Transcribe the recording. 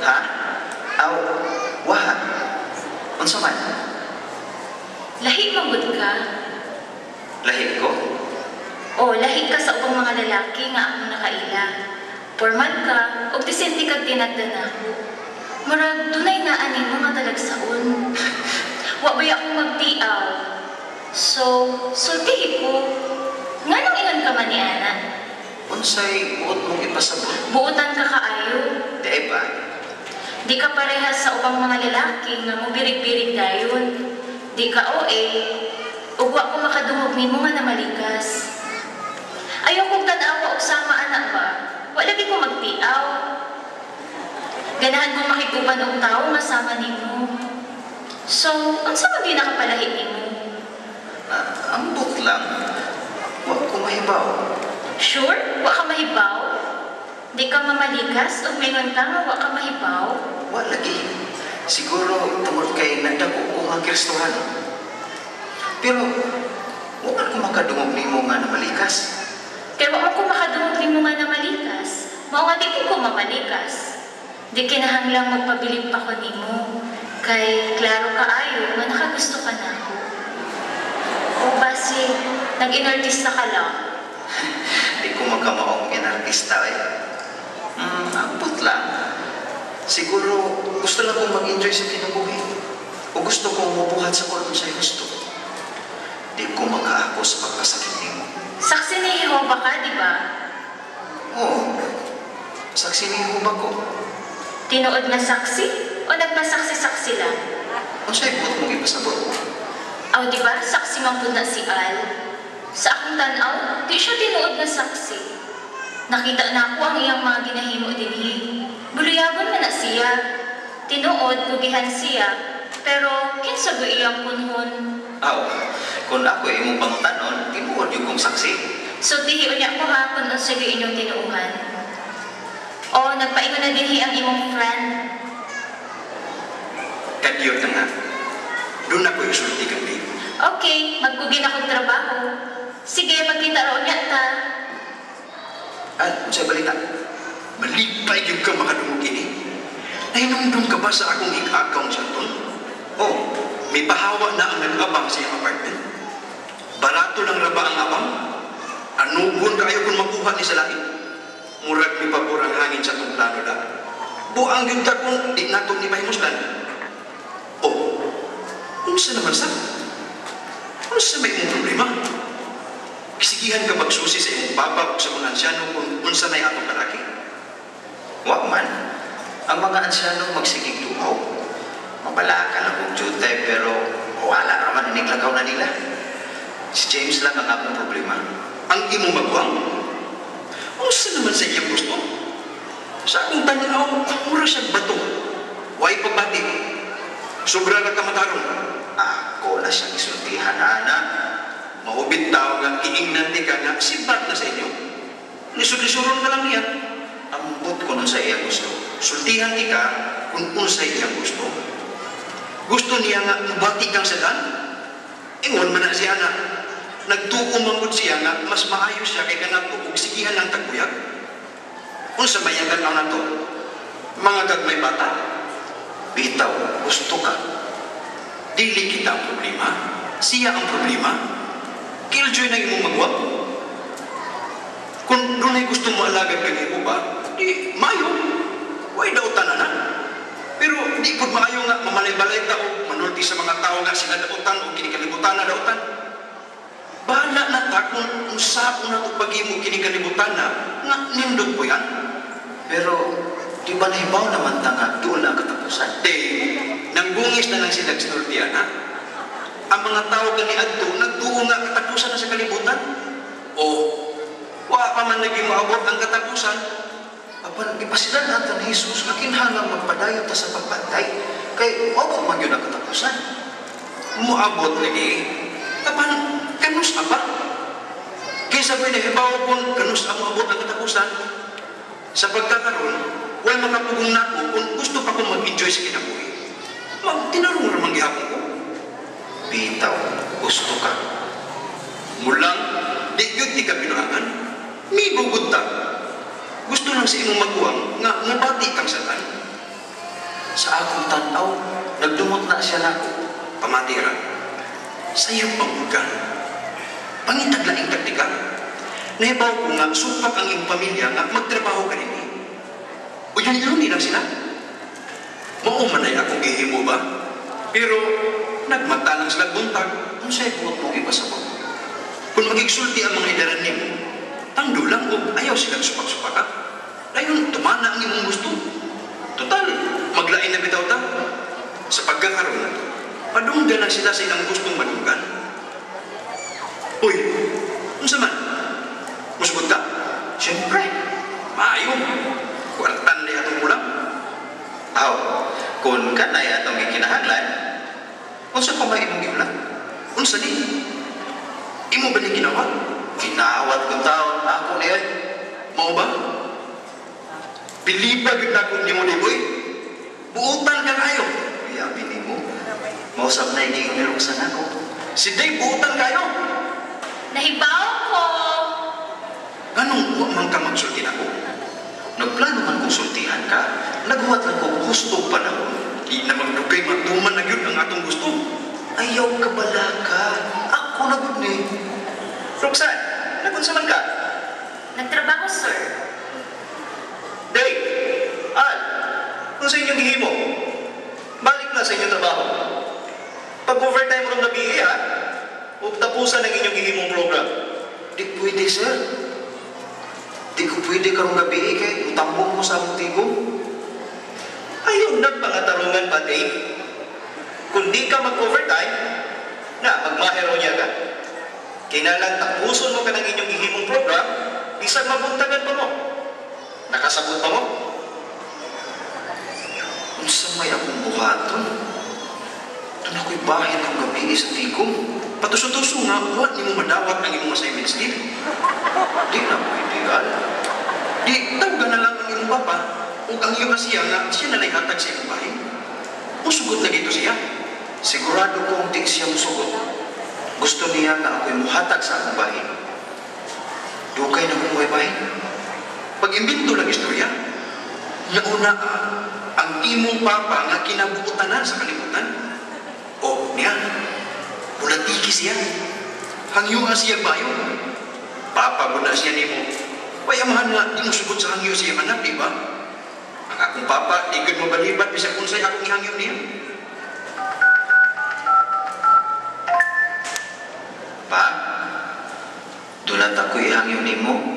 Ha? Aw, waha. Unsa man? Lahi man gud ka. Lahi ko? O, lahi ka sa ubang mga lalaki nga akong nakaila. Pormal ka, ug disente kag tinagdan nako. Murag dunay naa nimo nga talagsaon. Wa bay akong magtiaw? So, sultihi ko. Nganong ingon ka man ni ana? Unsay buot mong ipasabot? Buotan ka kaayo. Di ba? Di ka parehas sa ubang mga lalaki nga mobirig-birig dayon. Di ka OA, ug wa ko makadungog nimo nga namalikas. Ayaw kong tan-awa og sama ana ba? Wa lagi ko magtiaw. Ganahan ko makig-uban og tawo nga sama nimo. So, unsa man gyud nakapalahi nimo? Ah, ambot lang. Wa ko mahibaw. Sure? Wa ka mahibaw? Di ka mamalikas ug mingon ka nga wa ka mahibaw? Wa lagi. Siguro tungod kay nagdako ko nga Kristohano. Pero wa man ko makadungog nimo nga namalikas. Kay wa man ko makadungog nimo nga namalikas, mao nga di ko mamalikas. Di kinahanglang magpabilib pa ko nimo, kay klaro kaayo nga nakagusto ka nako. O basi, nag-inartista ka lang. Di ko magkamaong inartista eh. Ambot lang. Siguro gusto lang kong mag-enjoy sa kinabuhi. O gusto kong mubuhat sa kung unsay gusto. Di ko makaako sa pagpasakit nimo. Saksi ni Jehova ka, di ba? Oo. Saksi ni Jehova ko. Tinuod nga saksi o nagpasaksi-saksi lang? Unsay buot mong ipasabot? Aw, di ba? Saksi man pud na si Al. Sa akong tan-aw, di siya tinuod nga saksi. Nakita na ako ang iyang mga ginahimo dinhi. Buluyagon man na siya. Tinuod, kugihan siya. Pero, kinsa go iyang kunhon? Aw, kung ako imong pangutanon, tinuod yung kong saksi. So, tihion niya ko ha kung unsa gyud inyong tinuuhan. O, nagpaingon na dinhi ang imong friend. Kadiyot na nga. Doon ako isulti kang babe. Okay, magkugi na kong trabaho. Sige, magkita raw niya ta. Ah, unsay balita? Malipay gyud ka makadungog ini. Nahinumdum ka ba sa akong ik-account sa Anton? Oh, May pahawa na ang nag-abang sa iyang apartment. Barato lang ra ba ang abang? Anugon kaayo kung makuha ni sa lain? Murag mi pabor ang hangin sa atong plano da. Buang gyud ta kung di nato ni pahimuslan. Oh, unsa naman sa? Unsa may imong problema? Gisigihan ka magsusi sa imong papa o sa mga ansyano kung unsa na'y atong kalaki? Wa man. Ang mga ansyano magsigig duhaw. Mabalaka lang kong jutay pero wala raman iniglagaw na nila. Si James lang ang akong problema. Ang imong maguwang? Unsa naman sa iyang gusto? Sa akong tanaw, mura siyang bato. Way pagbati. Sobra ka kamatarong. Ako na siyang isultihan, ana. Maubit tao nga iingnan ti ka nga sibat na sa inyo. Lisod-lisuron ka lang niya. Ambot ko nun sa iyang gusto. Sultihan ti ka kung unsay iyang gusto. Gusto niya nga mubati kang sadan. Ingon man na siya nga nagtuo man gud siya nga mas maayo siya kay kanato ug sigihan lang taguyag. Unsa may ang tan-aw nato? Mga gagmay bata, Bitaw, gusto ka. Dili kita ang problema. Siya ang problema. Killjoy na imong magwag. Kung dunay gusto mo alagad kang Jehova, di maayo. Way dautan na na. Pero di pud maayo nga mamalay-balay ta o manulti sa mga tao nga sila dautan o kinikalibutan na dautan. Bahala na ta kung unsa na to paghimo kini kalibutan na nga nindot po yan. Pero di ba nahibaw naman ta nga doon na ang katapusan? Di, nanggungis na lang sila sultian, ha? Ang mga tao kani adto nagtuo nga katapusan na sa kalibutan. O, wa pa man naging moabot ang katapusan. Apan gipasilan nato ni Jesus nga kinahanglan magpadayon ta sa pagbantay kay moabot man gyud ang katapusan. Moabot lagi. Apan kanus apa? Kaysa ko'y nahibaw kung kanus ang moabot ang katapusan. Sa pagkakaroon, way makapugong nako kung gusto pa kong mag-enjoy sa kinabuhi. Magtinarong ra man gihapon ko. Bitaw, gusto ka. Mulang, di gyud ti ka binuangan. Migugod ta. Gusto lang sa imong maguwang nga mubati kang salan. pagtan-aw, nagdumot na siya nako. Pamati ra. Sayop ang ugan. Pangitag laing taktika. Nahibaw ko nga supak ang iyong pamilya nga magtrabaho ka dinhi. O yun yun lang sila. Mao man ay akong gihimo ba? Pero nagmata lang sila buntag. Unsay buot mong ipasabot? Kung magigsulti ang mga idaran nimo, tangdo lang og ayaw silang supak-supaka. Dayon tumana ang imong gusto. Total, maglain na bitaw ta. Sa pagkakaroon, padunggan lang sila sa ilang gustong madunggan. Uy, unsa man? Musugot ka? Siyempre. Maayo. Kwartan na atong kulang. Aw, kung kanay atong gikinahanglan, unsa pa may imong giulat? Unsa ni? Imo ba ni ginawa? Ginawat kong taon, ako ni oy. Mao ba? Biliba gyud nako nimo ni boy. Buutan ka kayo. Yabi nimo. Mausap na giingon ni Roxanne ako. Si Dave buutan kayo. Nahibaw ko! Ganong wa man ka magsulti nako. Nagplano man kong sultihan ka, naghuwat lang kong hustong panahon. Di na magdugay matuman na gyud ang atong gusto. Ayaw ka balaka. Ako na gud ni. Roxanne, nagunsa man ka? Nagtrabaho, sir. Dave, Al, kung sa inyong gihimo, balik na sa inyong trabaho. Pag overtime rong gabi eh, ha? Ug tapusan ang inyong gihimong program. Di pwede, sir. Di ko pwede karong gabi eh, kay utambong mo sa among tigom. Ayaw nagpangatarungan pa, Dave. Kung di ka mag-overtime, na magmahero niya ka. Kinalang tapuson mo ka ng inyong gihimong program, bisan mabuntagan pa mo. Nakasabot pa mo? Unsa may akong buhaton? Doon ako'y bahin kong gabi eh, sa tigom. Patuso-tuso nga wa nimo madawat ang imong assignments din. Di na pwede, Al. Di tawgan na lang ang imong papa ug ang iyong siya nga siya na lay hatag sa imong bahin. Musugot na gito siya. Sigurado kong di siya musugot. Gusto niya nga ako'y muhatag sa akong bahin. Dugay na kong bahin. Pag-imbento lang istorya, nauna ang imong papa nga kinabuotanan sa kalibutan. O niya, bulatiki siya. Hangyo siya bayo. Papa mo na siya nimo. Payamahan nga, di mo sugot sa hangyo siya anak, di ba? Ang akong papa, di gud mabalibat bisag unsay akong ihangyo niya. Pa, dulat ako ihangyo nimo.